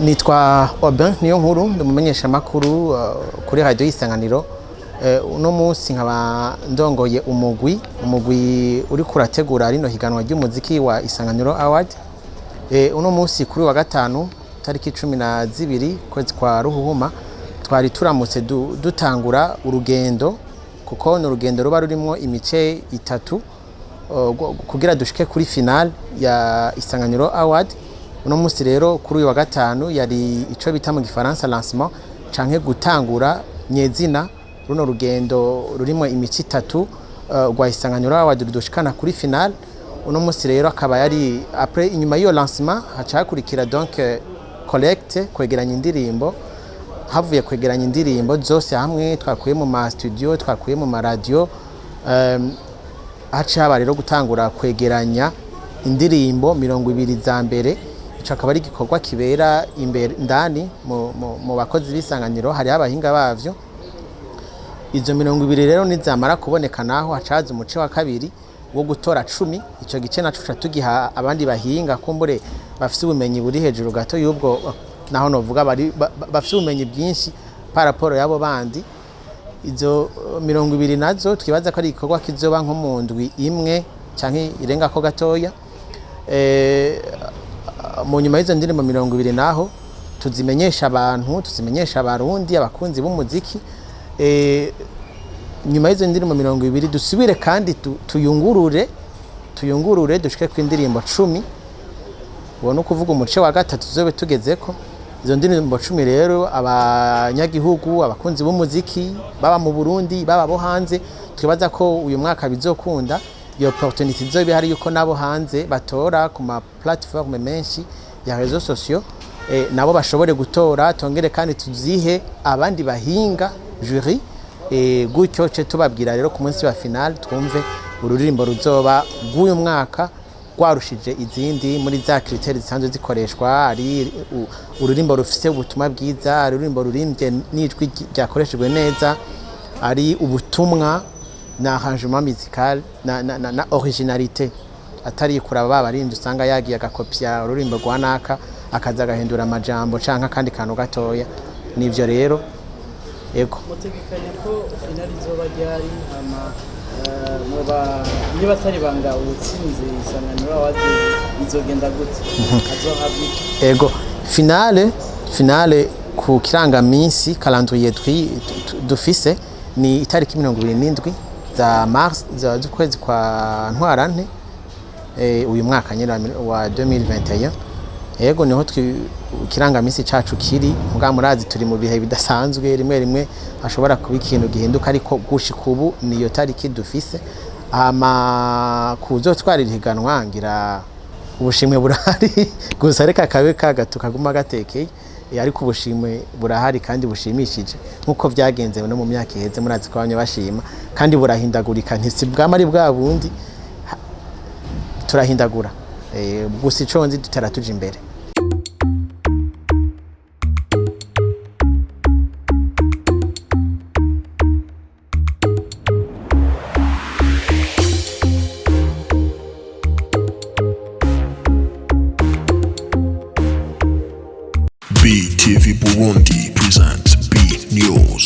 Nitwa Aubin Niyonkuru, ndi umumenyeshamakuru kuri radio y'Isanganiro. Uno munsi nkaba ndongoye umugwi uriko urategura rino higanwa ry'umuziki wa Isanganiro Award. Uno munsi kuri wa gatanu, tariki 12 kwezi kwa Ruhuhuma, twari turamutse dutangura urugendo, kuko ni urugendo ruba rurimwo imice itatu kugira dushike kuri finale ya Isanganiro Award. Uno munsi rero, kuri uyu wa gatanu, yari ico bita mu gifaransa lancement, canke gutangura nyezina runo rugendo rurimo imice itatu rwa Isanganiro Award rudushikana kuri finale. Uno munsi rero akaba yari après, inyuma y'iyo lancement haca hakurikira donc collecte, kwegeranya indirimbo. Havuye kwegeranya indirimbo zose hamwe twakuye mu ma studio, twakuye mu ma radio, haca haba rero gutangura kwegeranya indirimbo 20 za mbere. Ico akaba ari igikorwa kibera imbere ndani mu bakozi b'Isanganiro, hariho abahinga bavyo. Izo 20 rero nizamara kuboneka, naho hacaza umuce wa kabiri wo gutora 10. Ico gice naco ca tugiha abandi bahinga, kumbure bafise ubumenyi buri hejuru gato y'ubwo, naho novuga bari bafise ubumenyi bwinshi par rapport y'abo bandi. Izo 20 nazo twibaza ko ari igikorwa kizoba nko mu ndwi imwe canke irengako gatoya. Mu nyuma y'izo ndirimbo 20 naho tuzimenyesha abantu, tuzimenyesha Abarundi, abakunzi b'umuziki. Nyuma y'izo ndirimbo 20 dusubire kandi tuyungurure dushike ku indirimbo 10. Uwo ni ukuvuga umuce wa gatatu tuzobe tugezeko. Izo ndirimbo 10 rero, abanyagihugu, abakunzi b'umuziki, baba mu Burundi, baba bo hanze, twibaza ko uyu mwaka bizokunda, iyo opportunity izoba ihari yuko nabo hanze batora ku ma plateforme menshi ya réseaux sociaux, nabo bashobore gutora. Tongere kandi tuzihe abandi bahinga, jury. Gutyo ce tubabwira rero ku munsi wa finale, twumve ururirimbo ruzoba rw'uyu mwaka rwarushije izindi muri za critères zisanzwe zikoreshwa: ari ururimbo rufise ubutumwa bwiza, ari ururimbo rurimbye n'ijwi ryakoreshejwe neza, ari ubutumwa na arrangement musical na originalité, atari kuraba ba baririmbyi usanga yagiye agakopya ururimbo rwa naka, akaza agahindura amajambo canke akandi kantu gatoya. Nivyo rero, ego. Mutegekanya ko finale izoba ryari? Hama muba niba atari banga, uwutsinze Isanganiro Award izogenda gute? Azohabwa iki? Ego, finale ku kirangaminsi, calendrier dufise, ni itariki 27 za mars, z'ukwezi kwa Ntwarante, uyu mwaka nyine wa 2021. Ego, niho ikirangaminsi cacu kiri. Muga murazi turi mu bihe bidasanzwe, rimwe rimwe hashobora kuba ikintu gihinduka, ariko gushika ubu niyo tariki dufise. Hama kuzotwara ihiganwa, ngira ubushimwe burahari, gusa reka kabe kagato kaguma gatekeye. Ariko ubushimwe burahari kandi bushimishije, nk'uko vyagenze no mu myaka iheze. Murazi ko bamwe bashima kandi burahindagurika, ntisi bwama ari bwa bundi, turahindagura. Gusa ico nzi, dutera tuja imbere. BTV Burundi presents B News.